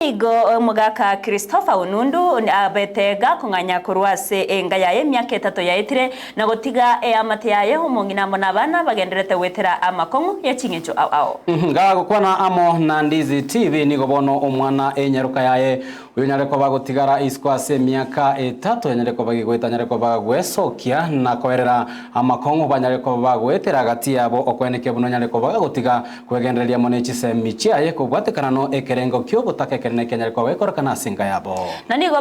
Nigo omogaka Christopher Onundu abete gakong'anya korwa ase enga yaye emiaka etato yaetire na gotiga eamate yaye omong'ina amo nabana bagendererete goetera amakong'u ye ching'encho ao ao. Gagokwana amo na Ndizi TV nigo bono omwana enyaroka yaye oyonyare koba gotigara isiko ase emiaka etato yanyare koba gegoeta anyare koba gwesokia na koerera amakong'u banyare koba bagoetera gati yabo okoenekia buna onyare koba gagotiga Kwegendereria mono echisemi chiaye kobwatekana no ekerengo ki'ogotaka ekenene kianyare koba gekorekana ase enka yabo. Na nigo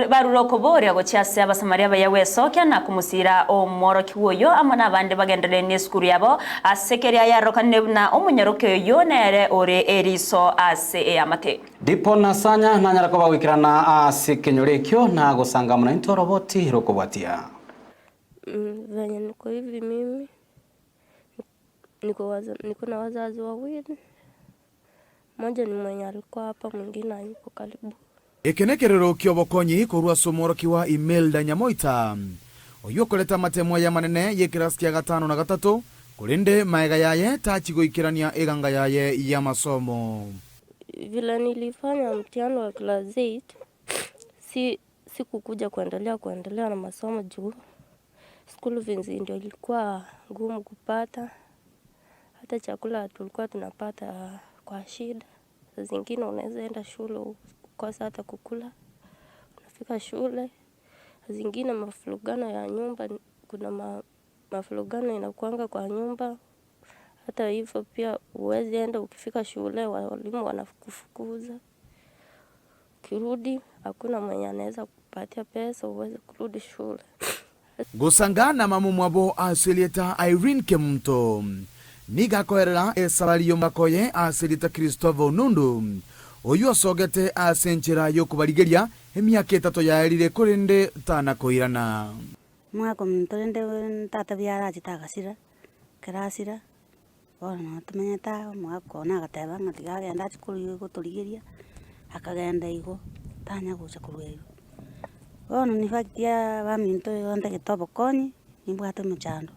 barure okoboria gochia ase Abasamaria abaye gwesokia na komosiira omworokigwa oyio amo nabande bagenderere nesukuru yabo, ase keria yarokanire buna omonyaroke oyio nere ore eriso ase eamate. Dipo na Sanya nanyare koba goikerana ase ekenyoro ekio na gosangamana intwe oroboti rokobwatia. Venye niko hivi mimi. Niko na wazazi wawili, mmoja ni mwenye alikuwa hapa mwingine hayuko karibu. Eke nekerero ki'obokonyi korwa ase omworokigwa Imelda Nyamoita, oyio okorete amatemo aye amanene y'ekerasi kia gatano na gatato, korende maega yaye tachi goikerania eganga yaye y'amasomo. Vile nilifanya mtihani wa class 8 si sikukuja kuendelea kuendelea na masomo juu School fees ndio ilikuwa ngumu kupata, hata chakula tulikuwa tunapata kwa shida. Saa zingine unaweza enda shule ukose hata kukula, unafika shule. Saa zingine mafurugano ya nyumba, kuna mafurugano inakuanga kwa nyumba. Hata hivyo pia huwezi enda ukifika shule walimu wanakufukuza. Ukirudi hakuna mwenye anaweza kukupatia pesa uweze kurudi shule. Gosanga na mamomwabo ase erieta Irene Kemunto. Nigo akoerera esabari y'omogaka oye ase erieta Christopher Onundu, oyio osogete ase enchera y'okobarigeria emiaka etato yaerire korende tana koirana. Omwaka omonto rende tata buya arachete agasira, ekero asira, bono nabo tomenyete aa, omogaka one agateba ng'a tiga agende achie kori gotorigeria, akagenda igo, tanya gocha korwa erio. Bono in fact abaminto igo ntagete obokonyi, nimbwate omochando,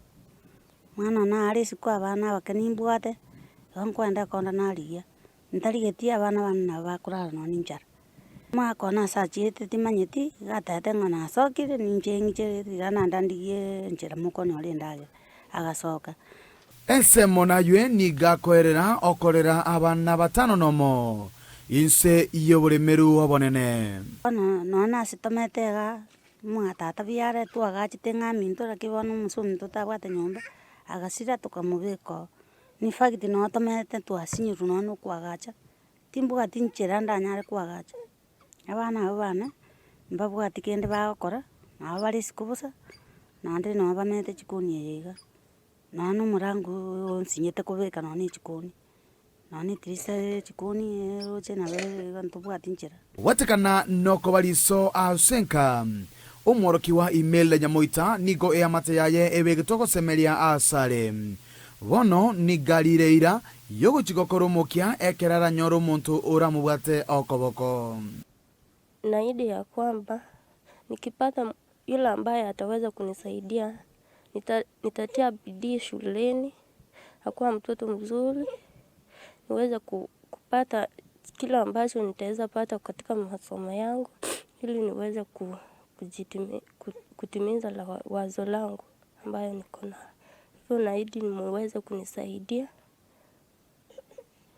omwana one are isiko abana abake nimbwate, igo nkoenda ekonda narigia, ntarigetie abana bane nabo bakorara nonye na enchara. Omwaka one ase achiete timanyeti, iga atebete ng'a nasokire ninche ng'iche tiga naende ndigie enchera mokonyora endagera, agasoka. Ensemo naywe nigo akoerera okorera abana batano nomo inse y'oboremeru obonene. Bono nonya nase tomete igaa, mwa tata buya are twagachete ng'a aminto naki bono omosie ominto tabwate nyomba, agasira tokamobeka oo. In fact nonya tomete twasinyirwe nonya na okoagacha, timbwati nchera ndanyare koagacha. Abana abwo bane, mbabwati kende bagokora, nabo bare isiko bosa, naende nonya bamenyete chikoni eye iga. Nonya na omorango oyo onsinyete kobeka nonya na echikoni, nonya na etirisa ya echikoni eroche nabo iga ntobwati nchera. Gwatekana nokoba riso ase enka. Omworokigwa Imelda Nyamoita nigo eamate yaye ebegete ogosemeria asare. Bono nigo arire eira y'ogochia gokora omokia ekero aranyore omonto oramobwate okoboko. Naahidi ya kwamba nikipata yule ambaye ataweza kunisaidia nitatia bidii shuleni nakuwa mtoto mzuri niweze kupata kile ambacho nitaweza pata katika masomo yangu ili niweze kutimiza wazo langu ambayo niko nayo. Hivyo naahidi muweze kunisaidia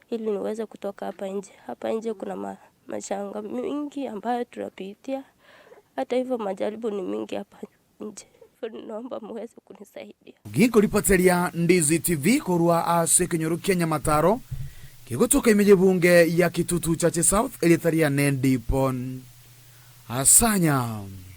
ili niweze kutoka hapa nje. Hapa nje kuna mashanga mingi ambayo tunapitia. Hata hivyo majaribu ni mingi hapa nje. Naomba muweze kunisaidia. Ginkoripoteria Ndizi TV korwa ase ekenyoro kia Nyamataro, kegotoka ime y'ebunge ya Kitutu Chache South, erieta riane Dipon Asanya.